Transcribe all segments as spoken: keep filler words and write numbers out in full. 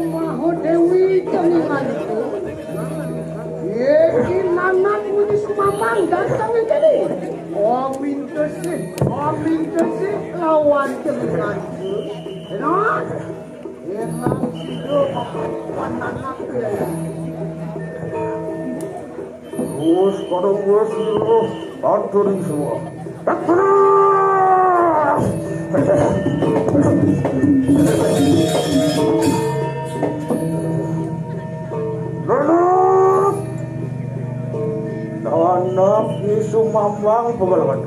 Mahadewi Ceningan itu, Yedi Nanan Budi Sumambang datang ke sini. Amin kesih, amin kesih lawan Ceningan itu. Enak, enak sih lo, pandangan tuh ya. Terus pada gue suruh hancurin semua. Terus! Lulus! Anak isu mambang pengalaman.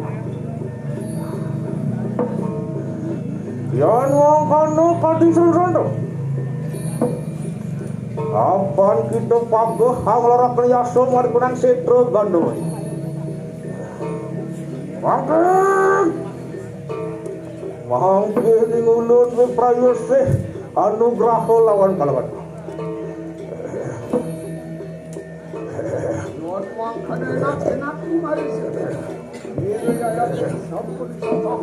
Yan wong kono kadi sing rondo. Apan kita pageh hang lara kriasa margunang setra gandum. Mangke. Mangke ning ulun wiprayasih anugraha lawan kalawan. Nuwun mangkana enak-enak kumarisi. Ini daya sampun sotok.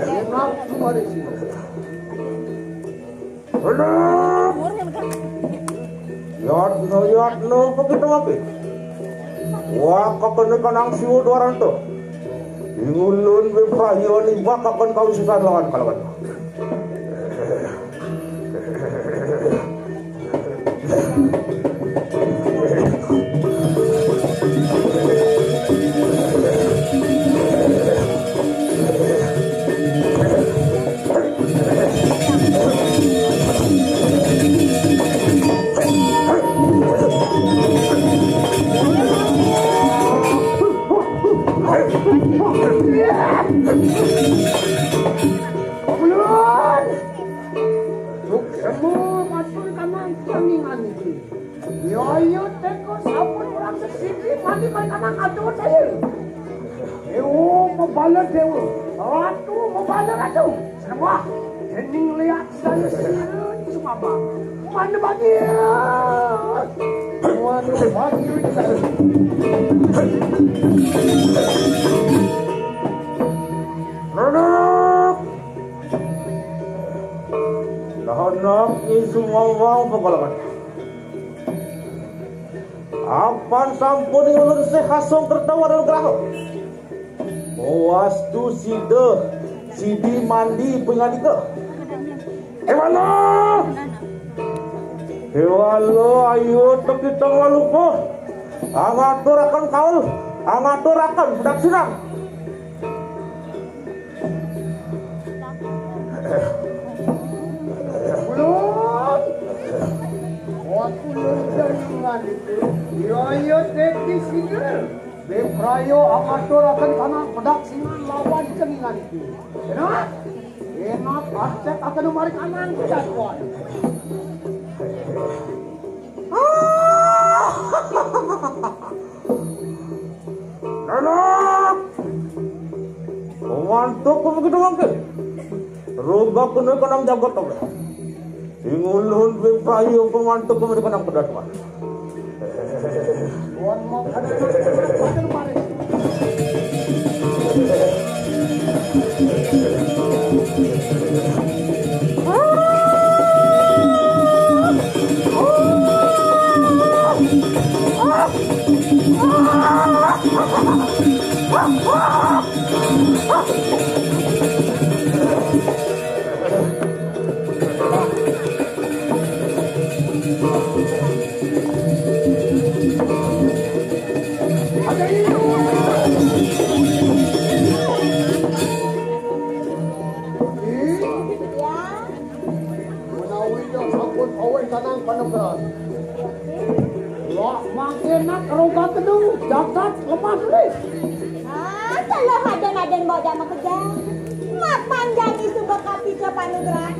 Enak kumarisi. Enak. Yatno, yatno, begitu apa? Wah, kakene kanang siwa dwaranta. Ing ulun wipraya nimbak kakon kawisesan lawan kalawan. Ulun. Suksma matur kanang Ceningan iki. Yaya teka sampun urang sesiki mati kanang atur saya. Dewa mebala dewa, ratu mebala ratu. Sembah dening liat saya sira sumama. Mana bagi? Mana bagi? Anak! Lah anak isu ngawang pengalaman. Apan sampun ulun sehasung kerta waran graha. Wastu sida sidi mandi pingandika. Ewala! Ewala, ayo tekita walupa. Angaturaken kaul, angaturaken daksinan. Ulun. Waktu lurdan ngalih. Yaya teki singgir. Wipraya angaturaken kanang pedak singan lawan Ceningan iki. Enak. Enak, acek akan maring anang kejatuhan. Nenek! Mantuk begitu mangke. Rubah kena kanang jagat tau. Sing ulun wipraya pemantuk kemari kanang pedat. Menawi yang sampun awet kanang panegeran. Lah mangke nak roga tedu jagat lemah lih. Ah, telah aden-aden bawa jama kerja. Mapan jani suba kapica panegeran.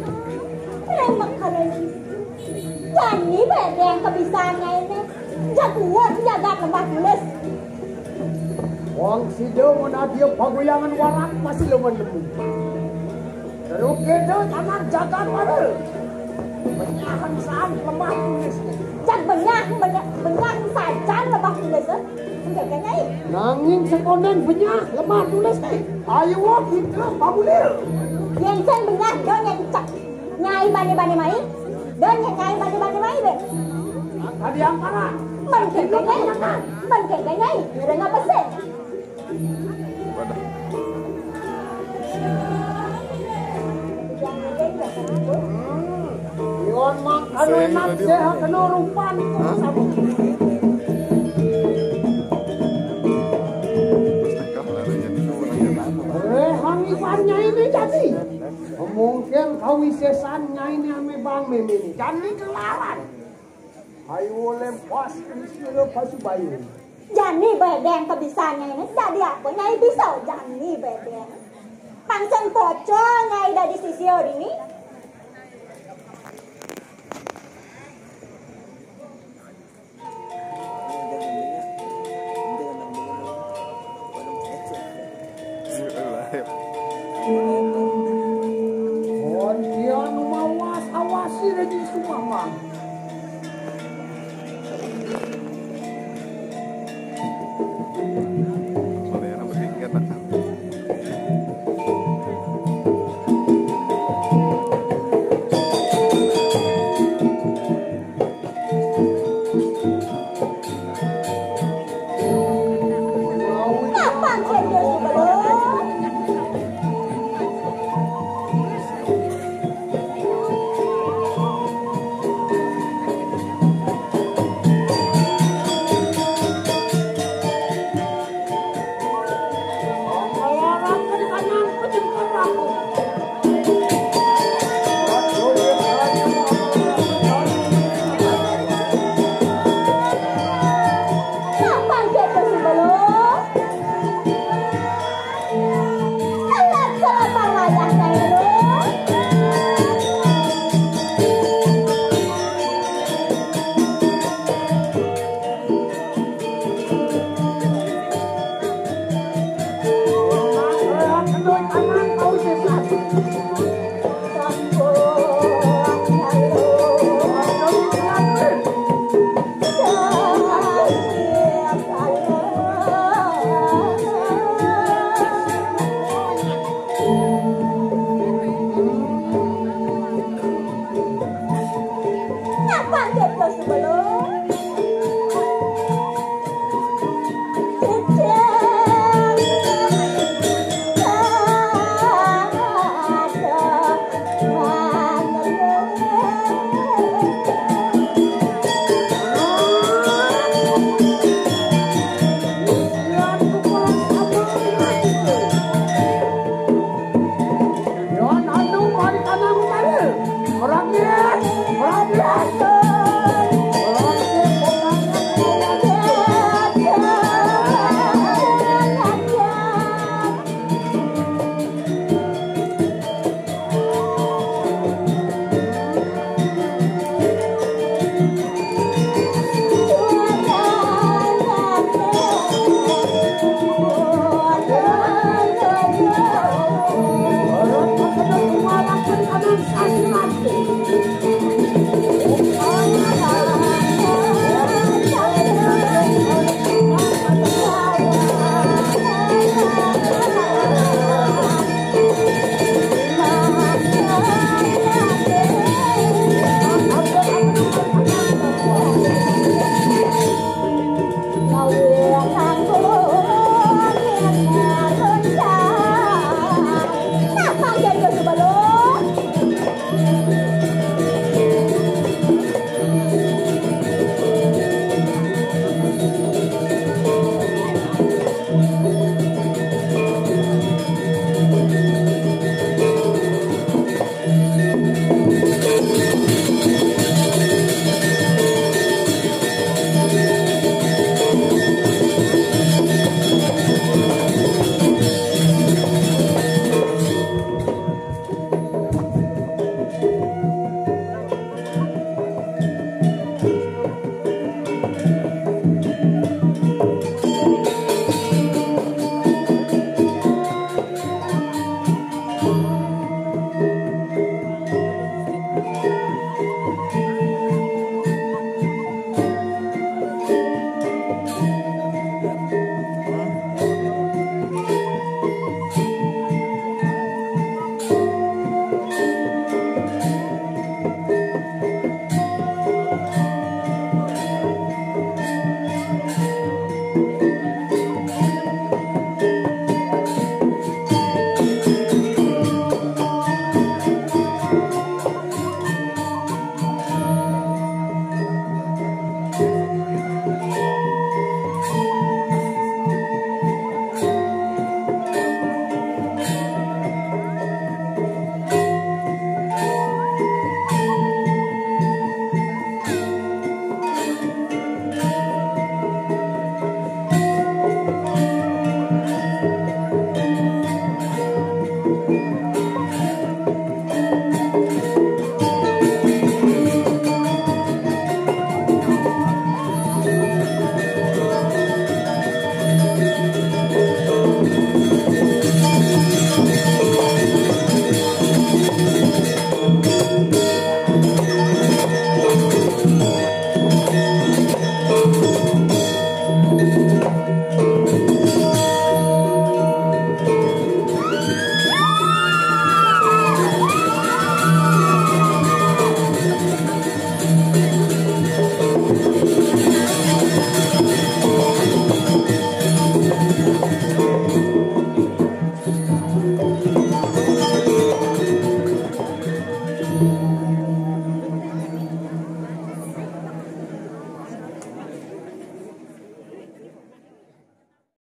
Makanya jani bedeng kebisaannye ini. Jagoan jagat Lebah Tulis. Wong sida mun adia pagoyangan warak masih lemen nemu. Terus kita tanah jagat warak. Benyahan saan Lebah Tulis. Cak benyah, benyah, benyah sajan Lebah Tulis, eh. Enggak, enggak, Nyai. Nanging sekonden benyah Lebah Tulis, eh. Ayo, kita pamulir. Yen sen benyah, do nyai cak. Nyai bani-bani mai. Do nyai bani-bani mai, be. Tadi angkaran. Men kengke, Nyai. Men kengke, Nyai. Ngereng apa sih? Waduh. Yon mangkano enak sehat kena rupan itu. Hah? Eh, hangipannya ini jadi. Mungkin kawisesan nyai ini ame bang meme ini. Jadi kelaran. Ayo lempas istirahat pasubayu. Jani bedeng kebisaannye ini. Jadi apa Nyai bisa jani bedeng? Pangsen pocol Nyai dadi sisya dini. Kon dia nu mawas awasi dadi sumamang.